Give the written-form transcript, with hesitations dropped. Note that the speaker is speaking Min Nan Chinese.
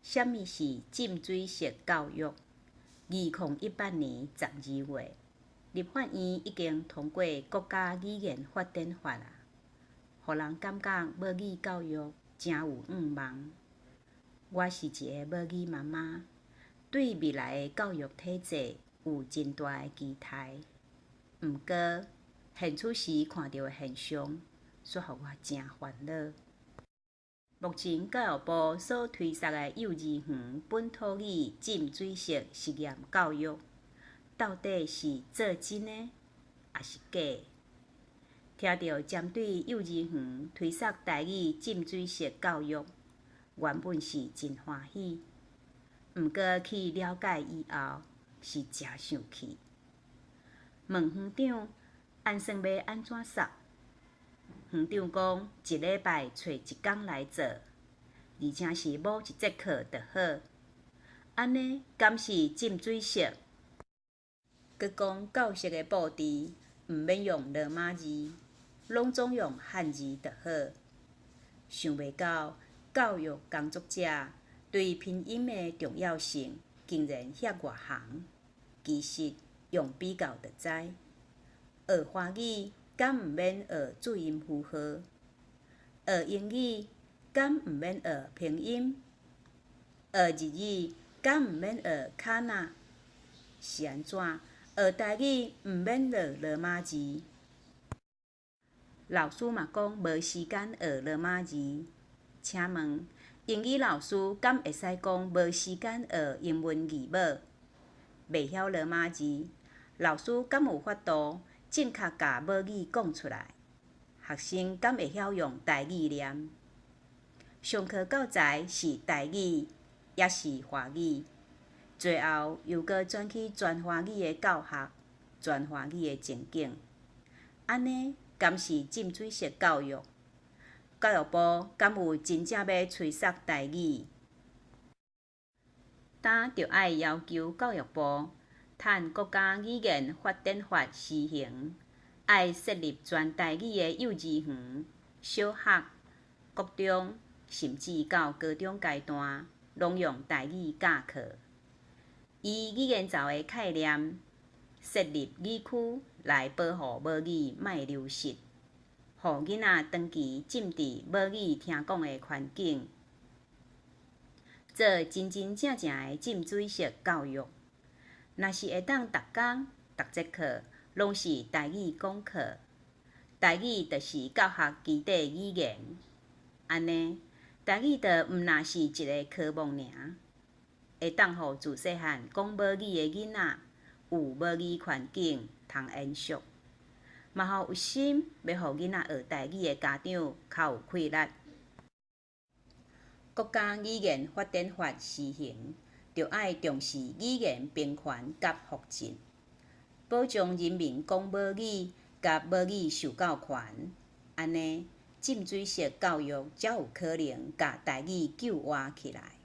啥物是浸水式教育？2018年12月，立法院已經通過國家語言發展法啊，予人感覺母語教育誠有向望。我是一个母語媽媽，對未來的教育體制有真大的期待。毋過，現此時看著的現象，煞予我誠煩惱。目前教育部所推捒的幼兒園本土語浸水式實驗教育，到底是做真的，抑是假的？聽著針對幼兒園推捒台語浸水式教育，原本是真歡喜。毋過去了解以後，是誠生氣。問園長按算欲按怎捒？園長講一禮拜揣一工來做，而且是某一節課就好。按呢敢是浸水式？閣講教室的布置毋免用羅馬字，攏總用漢字就好。想袂到教育工作者對拼音的重要性竟然遐外行。其實用比較就知，學華語敢毋免學注音符號？學英語敢毋免學拼音？學日語敢毋免學卡納？是按怎？學台語毋免學羅馬字？老師嘛講無時間學羅馬字，請問英語老師敢會使講無時間學英文字母？袂曉羅馬字，老師敢有法度正確共母語講出來？學生敢會曉用台語念？上課教材是台語，抑是華語？最後又閣轉去全華語的教學，全華語的情景，按呢敢是浸水式教育？教育部敢有真正欲催捒台語？今就愛要求教育部，趁國家語言發展法施行，愛設立全台語的幼兒園、小學、國中，甚至到高中階段，攏用台語教課。以語言槽的概念，設立語區來保護母語莫流失，予囡仔長期浸佇母語聽講的環境，做真真正正的浸水式教育。若是會當逐工、逐節課攏是台語講課，台語就是教學基底語言。按呢，台語就毋若是一个科目爾，會當予自細漢講母語的囡仔有母語環境通延續，嘛予有心欲予囡仔學台語的家長較有氣力。國家語言發展法施行，著愛重視語言平權佮復振，保障人民講母語佮母語受教權，按呢浸水式教育才有可能共台語救活起來。